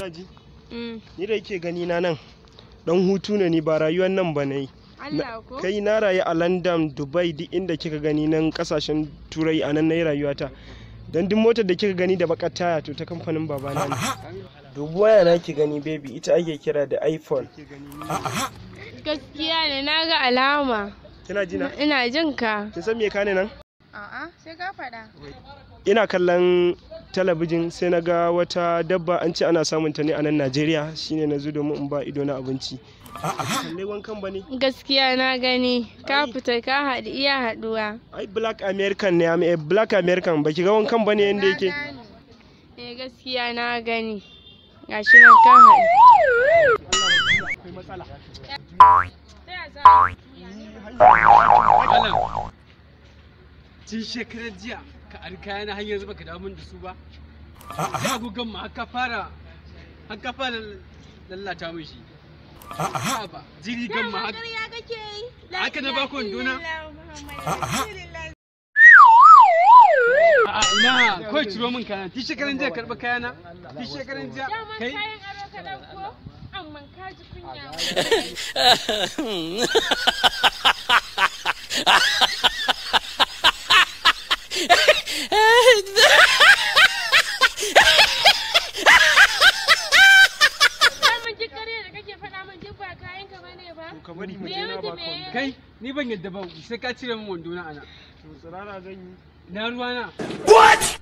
Kina ji? Ni da yake gani na nan dan hutu ne, ni ba rayuwar nan ba nayi. Allah ko? Kai, na rayu a London, Dubai, duk inda kika gani nan kasashen Turai, a nan nayi rayuwata. Dan duk motar da kika gani da bakar taya, to ta kamfanin babana ne. Dubu waya na ki gani, baby, ita ake kira da iPhone. Gaskiya ne, na ga alama. Kina ji na? Ina jin ka. Kin san me ka ne nan? A'a, sai ka faɗa. Ina kallon talabijin sai na ga wata dabba, an ce ana samun ta ne a nan Najeriya, shine na zo domin in ba ido na abinci. Kalle wankan ba ne? Gaskiya na gani. Ka fita ka haɗu iya haɗuwa. Ai Black American ne, am a Black American, baki ga wankan ba ne yanda yake? Eh, gaskiya na gani. Gashi nan ka haɗu. Akwai matsala. Malam, tun shekarar jiya ka ari kayana, har yanzu baka dawo min da su ba. Ka gugan ma har ka fara lallata min shi. Ba, jiri gan ma har kake yi. Haka na baku wandona? A'a, ina kawai ciro min kayana. Tun shekaran jiya karɓa kayana. Tun shekaran jiya kai Kayan aro ka ɗauko? Amma ka ji kunya. Daman duk ƙarya da kake faɗa min duk ba kayan ka bane ba? To ka bari mu je na baka wando. Kai, ni ban yadda ba, sai ka cire min wandona ana. To tsirara zan yi. Na ruwana. What?